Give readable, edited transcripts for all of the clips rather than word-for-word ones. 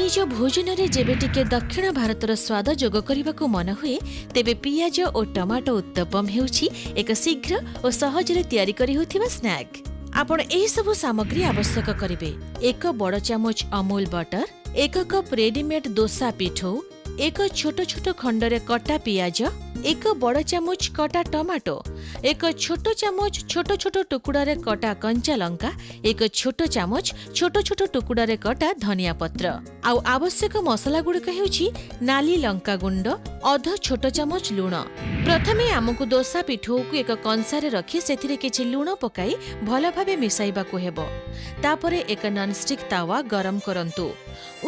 ନିଜ ଭୋଜନରେ ଯେବେ ଟିକେ ଦକ୍ଷିଣ ଭାରତର ସ୍ୱାଦ ଯୋଗ କରିବାକୁ ମନ ହୁଏ, ତେବେ ପିଆଜ ଓ ଟମାଟୋ ଉତ୍ତପମ ହେଉଛି ଏକ ଶୀଘ୍ର ଓ ସହଜରେ ତିଆରି କରି ହେଉଥିବା ସ୍ନାକ୍। ଆପଣ ଏହିସବୁ ସାମଗ୍ରୀ ଆବଶ୍ୟକ କରିବେ: 1 ବଡ଼ ଚାମଚ Amul butter, 1 cup readymade dosa ପିଠଉ, ଏକ ଛୋଟ ଛୋଟ ଖଣ୍ଡରେ କଟା ପିଆଜ, 1 ବଡ଼ ଚାମଚ କଟା ଟମାଟୋ, 1 ଛୋଟ ଚାମଚ ଛୋଟ ଛୋଟ ଟୁକୁଡ଼ାରେ କଟା କଞ୍ଚା ଲଙ୍କା, 1 ଛୋଟ ଚାମଚ ଛୋଟ ଛୋଟ ଟୁକୁଡ଼ାରେ କଟା ଧନିଆ ପତ୍ର। ଆଉ ଆବଶ୍ୟକ ମସଲାଗୁଡ଼ିକ ହେଉଛି ନାଲି ଲଙ୍କା ଗୁଣ୍ଡ ଅଧ ଛୋଟ ଚାମଚ, ଲୁଣ। ପ୍ରଥମେ ଆମକୁ ଦୋସା ପିଠଉକୁ ଏକ କଂସାରେ ରଖି ସେଥିରେ କିଛି ଲୁଣ ପକାଇ ଭଲ ଭାବେ ମିଶାଇବାକୁ ହେବ। ତାପରେ ଏକ ନନଷ୍ଟିକ୍ ତାୱା ଗରମ କରନ୍ତୁ।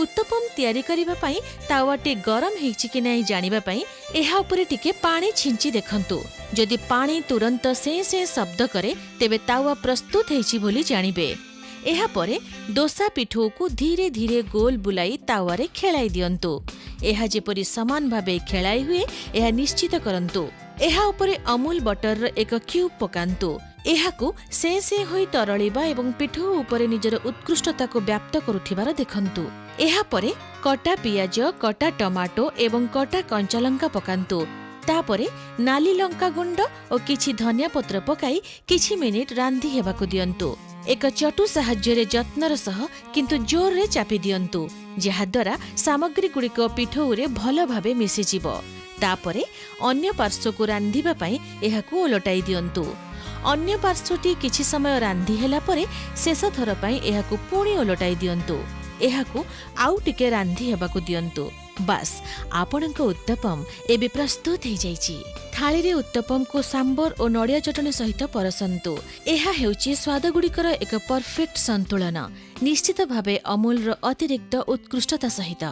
ଉତ୍ତପମ ତିଆରି କରିବା ପାଇଁ ତାୱାଟି ଗରମ ହେଇଛି କି ନାହିଁ ଜାଣିବା ପାଇଁ ଏହା ଉପରେ ଟିକେ ପାଣି ଛିଞ୍ଚି ଦେଖନ୍ତୁ। ଯଦି ପାଣି ତୁରନ୍ତ ସେଁ ସେଁ ଶବ୍ଦ କରେ, ତେବେ ତାୱା ପ୍ରସ୍ତୁତ ହେଇଛି ବୋଲି ଜାଣିବେ। ଏହାପରେ ଦୋସା ପିଠଉକୁ ଧୀରେ ଧୀରେ ଗୋଲ ବୁଲାଇ ତାୱାରେ ଖେଳାଇ ଦିଅନ୍ତୁ। ଏହା ଯେପରି ସମାନ ଭାବେ ଖେଳାଇ ହୁଏ, ଏହା ନିଶ୍ଚିତ କରନ୍ତୁ। ଏହା ଉପରେ ଅମୁଲ ବଟରର ଏକ କ୍ୟୁବ୍ ପକାନ୍ତୁ। ଏହାକୁ ସେଁ ସେଁ ହୋଇ ତରଳିବା ଏବଂ ପିଠଉ ଉପରେ ନିଜର ଉତ୍କୃଷ୍ଟତାକୁ ବ୍ୟାପ୍ତ କରୁଥିବାର ଦେଖନ୍ତୁ। ଏହାପରେ କଟା ପିଆଜ, କଟା ଟମାଟୋ ଏବଂ କଟା କଞ୍ଚାଲଙ୍କା ପକାନ୍ତୁ। ତାପରେ ନାଲି ଲଙ୍କା ଗୁଣ୍ଡ ଓ କିଛି ଧନିଆ ପତ୍ର ପକାଇ କିଛି ମିନିଟ୍ ରାନ୍ଧି ହେବାକୁ ଦିଅନ୍ତୁ। ଏକ ଚଟୁ ସାହାଯ୍ୟରେ ଯତ୍ନର ସହ କିନ୍ତୁ ଜୋରରେ ଚାପି ଦିଅନ୍ତୁ, ଯାହାଦ୍ୱାରା ସାମଗ୍ରୀଗୁଡ଼ିକ ପିଠଉରେ ଭଲ ଭାବେ ମିଶିଯିବ। ତାପରେ ଅନ୍ୟ ପାର୍ଶ୍ୱକୁ ରାନ୍ଧିବା ପାଇଁ ଏହାକୁ ଓଲଟାଇ ଦିଅନ୍ତୁ। ଅନ୍ୟ ପାର୍ଶ୍ୱଟି କିଛି ସମୟ ରାନ୍ଧି ହେଲା ପରେ ଶେଷ ଥର ପାଇଁ ଏହାକୁ ପୁଣି ଓଲଟାଇ ଦିଅନ୍ତୁ। ଏହାକୁ ଆଉ ଟିକେ ରାନ୍ଧି ହେବାକୁ ଦିଅନ୍ତୁ। ବାସ୍, ଆପଣଙ୍କ ଉତ୍ତପମ ଏବେ ପ୍ରସ୍ତୁତ ହେଇଯାଇଛି। ଥାଳିରେ ଉତ୍ତପମକୁ ସାମ୍ବର ଓ ନଡ଼ିଆ ଚଟଣି ସହିତ ପରସନ୍ତୁ। ଏହା ହେଉଛି ସ୍ୱାଦଗୁଡ଼ିକର ଏକ ପରଫେକ୍ଟ ସନ୍ତୁଳନ, ନିଶ୍ଚିତ ଭାବେ ଅମୁଲର ଅତିରିକ୍ତ ଉତ୍କୃଷ୍ଟତା ସହିତ।